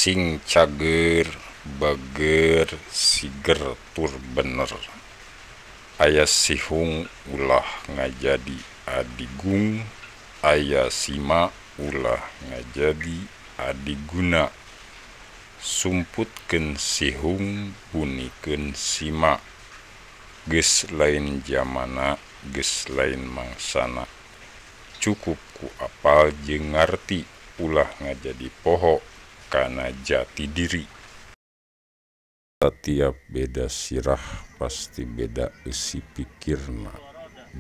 Sing cager, bager, siger tur bener. Aya sihung ulah ngajadi adigung, aya sima ulah ngajadi adiguna. Sumputkeun sihung bunikeun sima. Geus lain jamana, geus lain mangsana. Cukup ku apal jeung ngarti, ulah ngajadi poho kana jati diri. Satiap beda sirah pasti beda eusi pikirna.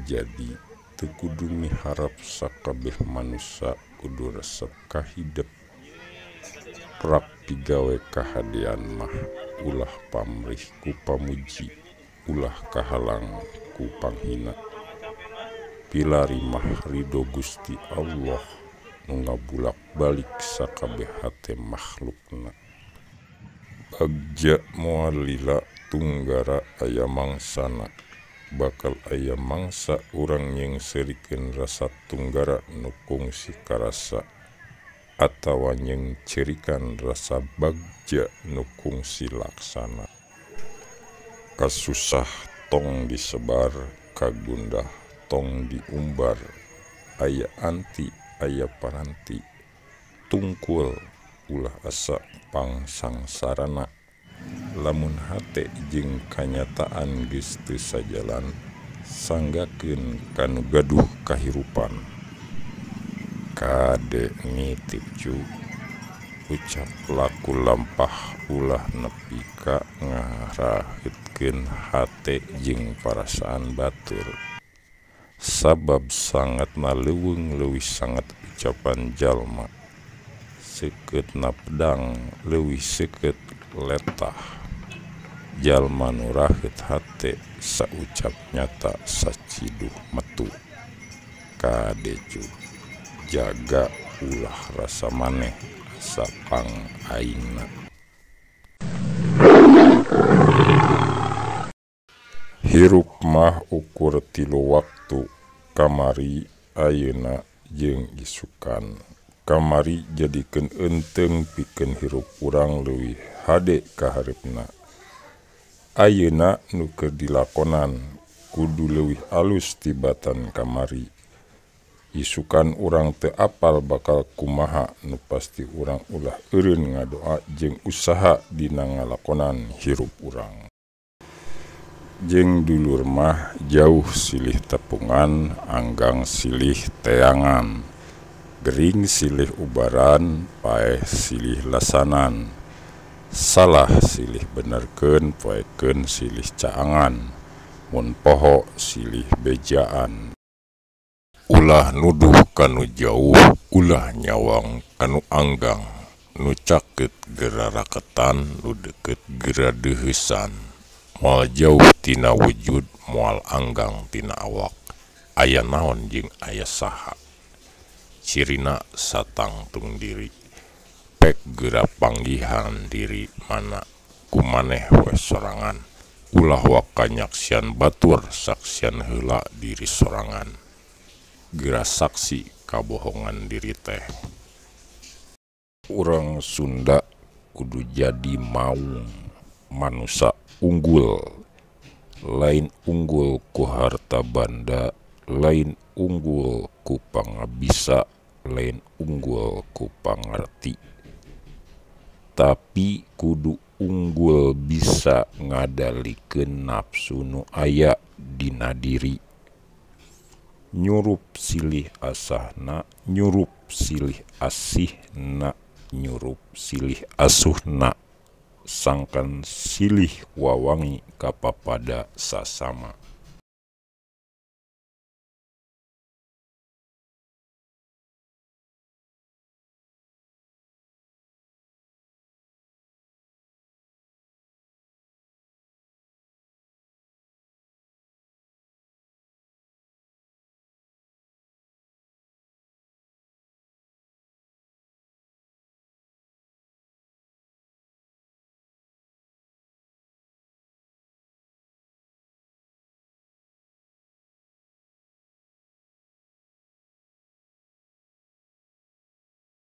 Jadi teu kudu miharap sakabeh manusa kudu resep ka hidep. Prak pigawe kahadean mah ulah pamrih ku pamuji, ulah kahalang ku panghina. Pilari mah ridho Gusti Allah nu ngabulak-balik sakabeh hate makhlukna. Bagja moal lila tunggara aya mangsana. Bakal aya mangsa urang nyengseurikeun rasa tunggara nu kungsi karasa, atawa nyengceurikan rasa bagja nu kungsi laksana. Kasusah tong disebar, kagundah tong diumbar. Aya anti aya paranti, tungkul ulah asa pangsangsarana. Lamun hate jeung kanyataan geus teu sajalan, sanggakeun ka nu gaduh kahirupan. Kade nitip cu, ucap laku lampah ulah nepi ka ngaraheutkeun hate jeung parasaan batur. Sabab sangatna leuweung leuwih sangat ucapan jalma, seukeutna pedang leuwih seukeut letah. Jalma nu raheut hate saucap nyata saciduh metu. Kade cu, jaga ulah rasa maneh asa pang aingna. Hirup mah ukur tilu waktu, kamari, ayeuna jeung isukan. Kamari jadikeun eunteung pikeun hirup urang leuwih hade ka hareupna. Ayeuna nu keur dilakonan kudu leuwih alus tibatan kamari. Isukan urang teu apal bakal kumaha, nu pasti urang ulah eureun ngadoa jeung usaha dina ngalakonan hirup urang. Jeung dulur mah jauh silih tepungan, anggang silih teangan, gering silih ubaran, paeh silih lasanan, salah silih benerkeun, poekeun silih caangan, mun poho silih bejaan. Ulah nuduh kanu jauh, ulah nyawang kanu anggang, nu caket geura raketan, nu deukeut geura deuheusan. Moal jauh tina wujud, moal anggang tina awak. Aya naon jeung aya saha, cirina satangtung diri. Pek geura panggihan diri mana ku maneh we sorangan. Ulah waka nyaksian batur, saksian heula diri sorangan. Geura saksi kabohongan diri teh. Urang Sunda kudu jadi maung manusa unggul, lain unggul ku harta banda, lain unggul ku pangabisa, lain unggul ku pangarti, tapi kudu unggul bisa ngadalikeun nafsu nu aya dina diri. Nyurup silih asahna, nyurup silih asihna, nyurup silih asuhna, sangkan silih wawangi kapapada sasama.